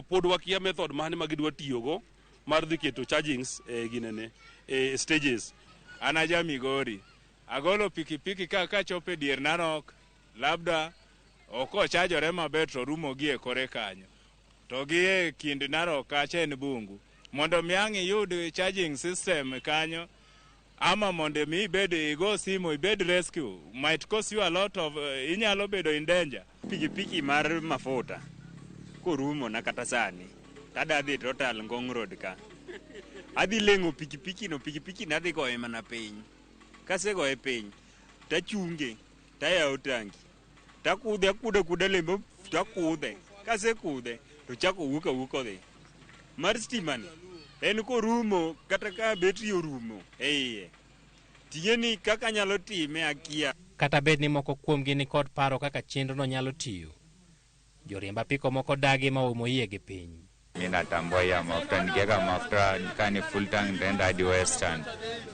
Pod wakia method mane ma gidwa tiyogo mar dhi keto chargings e ginene e stages. An aja Migori agolo pikipiki ka kachopo e dier Narok labda ok ochajore maber to rumo gi e kore kanyo to gi e kind Narok kacha en bungu mondo mi ang' iyud charging system kanyo ama mondo mi ibed igo simu ibed rescue might cost you a lot of inyalo bedo in danger. Pikipiki mar mafuta korumo na kata sani tada dhi Total Ngong Road ka adhi leng'o pikipiki no pikipiki no adhi goye mana piny kasegoye piny tachunge tayawo tangi takudhe akudho akuda lembe takudhe kasekudhe to chako wuok awuok odhi mar stima ni en korumo kata ka betri orumo e iye ting'e ni kaka anyalo time akia. Kata bed ni moko kuomgi ni kod paro kaka chenrono nyalo tiyo, joriemb apiko moko dagi ma oumo iye gi piny. Mi natambua ya mafuta, nikiweka mafuta kaa ni full tank nitaenda hadi Western.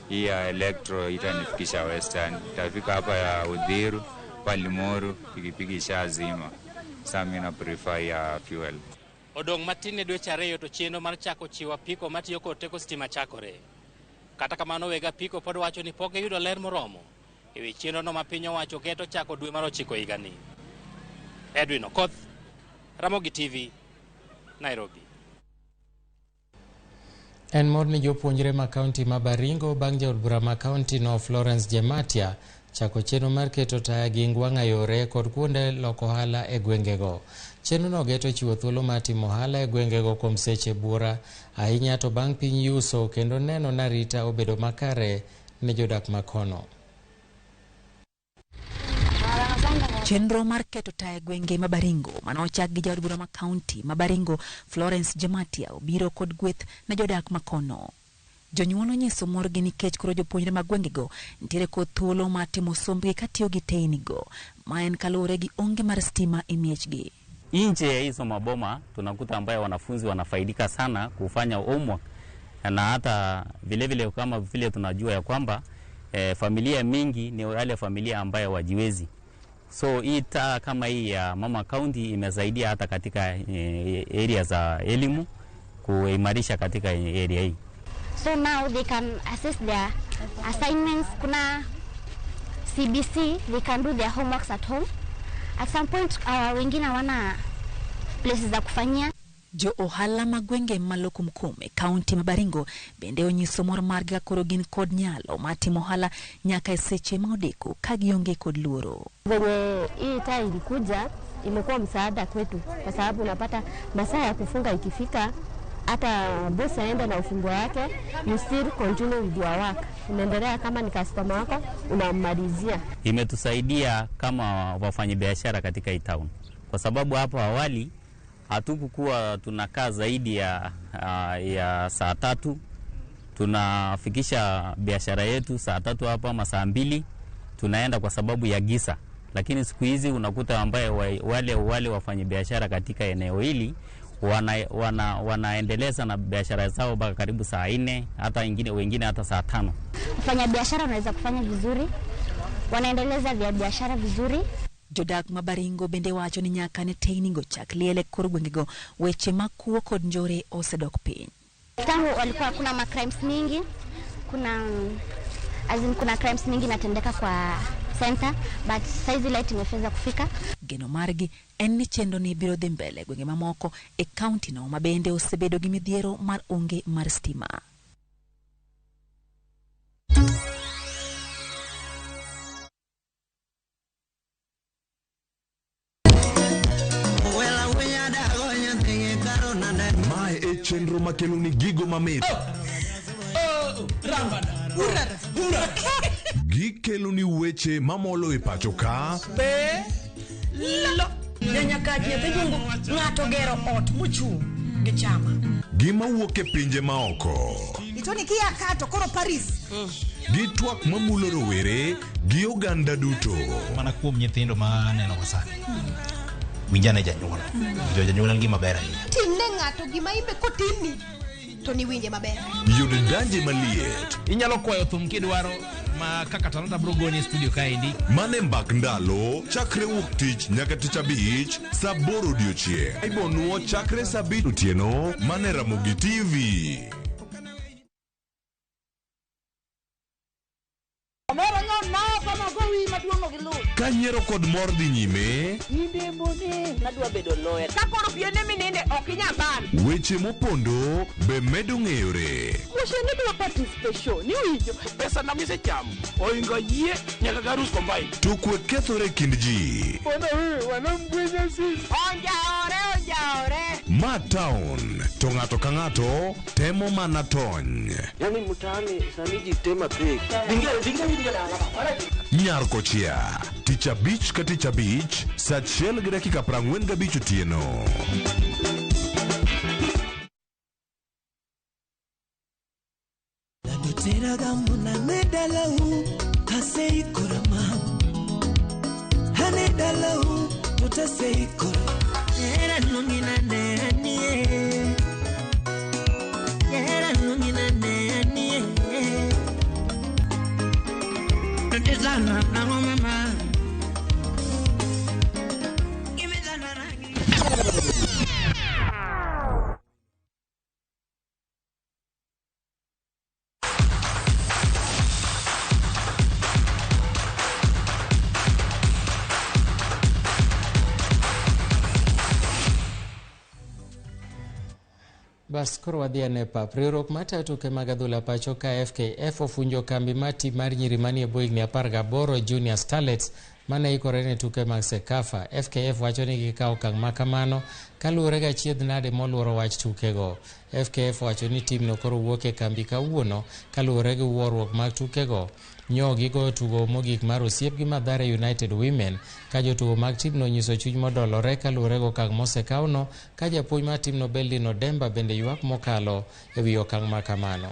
Hii ya electro itanifikisha Western, itafika hapa ya Uthiru pa Limuru, pikipiki ishazima. Sasa mi na prefer ya fuel. Odong' matin ne dweche ariyo to chenro mar chako chiwo apiko matiyo kod teko stima chakore. Kata kamano weg apiko pod wacho ni pok giyudo ler moromo e wi chenrono ma piny owacho keto chako dwe mar ochiko higani. Edwin Okoth, Ramogi TV, Nairobi. En mor ni jopuonjre ma kaunti ma Baringo bang' jaod bura ma kaunti no Florence Jematia chako chenro mar keto taya gi wang'a yore kod kuonde loko ohala e gwengego. Chenro no geto chiwo thuolo mar timo ohala e gwengego kuom seche buora ahinya to bang' piny yuso kendo neno narita obedo makare ne jodak makono. Chenro mar keto taya e gwenge ma Baringo manochak gi jaod bura ma kaunti ma Baringo Florence Jematia obiro kod gweth ne jodak makono. Jonyuol onyiso morgi nikech koro jopuonjre mag gwengego nitiere kod thuolo mar timo sombgi katiyo gi teynigo, ma en kaluwore gi onge mar stima e miechgi. Nje ya hizo maboma tunakuta ambayo wanafunzi wanafaidika sana kufanya homework, na hata vile vile kama vile tunajua ya kwamba familia mingi ni wale familia ambayo wajiwezi. So hii taa kama hii ya Mama County imesaidia hata katika area za elimu kuimarisha katika area hii. So now they can assess their assignments. Kuna CBC, they can do their homeworks at home. At some point wengine hawana places za kufanyia. Jo ohala mag gwenge ma Lokumkum e kaunti ma Baringo bende onyiso mor margi ka koro gin kod nyalo mar timo ohala nyaka e seche ma odeko ka gionge kod luoro. Venye hii taa ilikuja imekuwa msaada kwetu, kwa sababu unapata masaa ya kufunga ikifika, hata boss aende na ufunguo wake, you still continue with your work. Unaendelea kama ni customer wako unammalizia. Imetusaidia kama wafanyabiashara katika hii town, kwa sababu hapo awali hatukukuwa tunakaa zaidi ya saa 3. Tunafikisha biashara yetu saa 3 hapa ama saa 2 tunaenda kwa sababu ya giza. Lakini siku hizi unakuta ambaye wale wafanyabiashara katika eneo hili wanaendeleza na biashara zao mpaka karibu saa 4, hata wengine hata saa 5. Wafanyabiashara wanaweza kufanya vizuri, wanaendeleza vya biashara vizuri. Jodak ma Baringo bende wacho ni nyaka ne teynigo chak liel e kor gwengego weche mag kuo kod njore osedok piny. Tangu walikuwa kuna ma crimes mingi, kuna kuna crimes mingi natendeka kwa center, but saizi light imefeza kufika. Geno margi en ni chenro ni biro dhi mbele gwenge mamoko e kaunti no ma bende osebedo gi midhiero mar onge mar stima. Mae e chenro makelo ni gigo mamit. Gikelo ni weche mamolo e pacho ka. Ng'ato gero ot mochung' gi chama. Gima wuok e pinje maoko. Itoni kia kato koro Paris. Gi twak mamulo rowere gi oganda duto. Mana kuom nyithindo ma aneno sani. Winjane janyuol. Jo janyuol en gima ber ahinya. Timne ng'ato gima imbe kotimni to ni winje maber. Yud danje maliet. Inyalo kwayo thum kidwaro ma kaka talanta bro goni e studio kaendi. Mane mbak ndalo chakre wuok tich nyaka tich abich saa 8 odiochieng'. Ibonuo chakre saa 5 otieno mane Ramogi TV. Kanyiero kod mor dhi nyime. Weche mopondo be medo ng'eyore. To kwe kethore kind ji. Ma town to ng'ato ka ng'ato temo mana tony. Nyar kochia tich abich ka tich abich saa 1:45 otieno. Bas koro wadhi ane pap. Riwruok matayo tuke mag adhula pacho ka FKF ofunjo kambi mar tim mar nyiri manie bwo higni 18 Junior Starlets mane ikore ne tuke mag CECAFA. FKF wacho ni gikawo okang' ma kamano kaluwore gi achiedh nade moluoro wach tukego. FKF wacho ni timno koro wuok e kambi kawuono kaluwore gi wuoruok mag tukego. Nyo gigoyo tugo mogik mar osiep gi Mathare United Women ka jotugo mag timno onyiso chuny modolore kaluwore gi okang' mosekawno ka japuonj mar timno Beldin Odemba bende ywak mokalo e wi okang' ma kamano.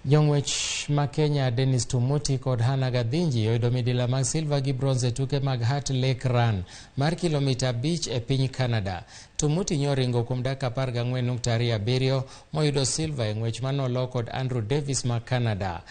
Jong'wech ma Kenya Dennis Tumuti kod Hannah Gathinji oyudo midila mag silver gi bronze e tuke mag Heart Lake Run mar kilomita 5 e piny Canada. Tumuti nyoringo kuom dakika 14.27 moyudo silver e ng'wech manolo kod Andrew Davis ma Canada.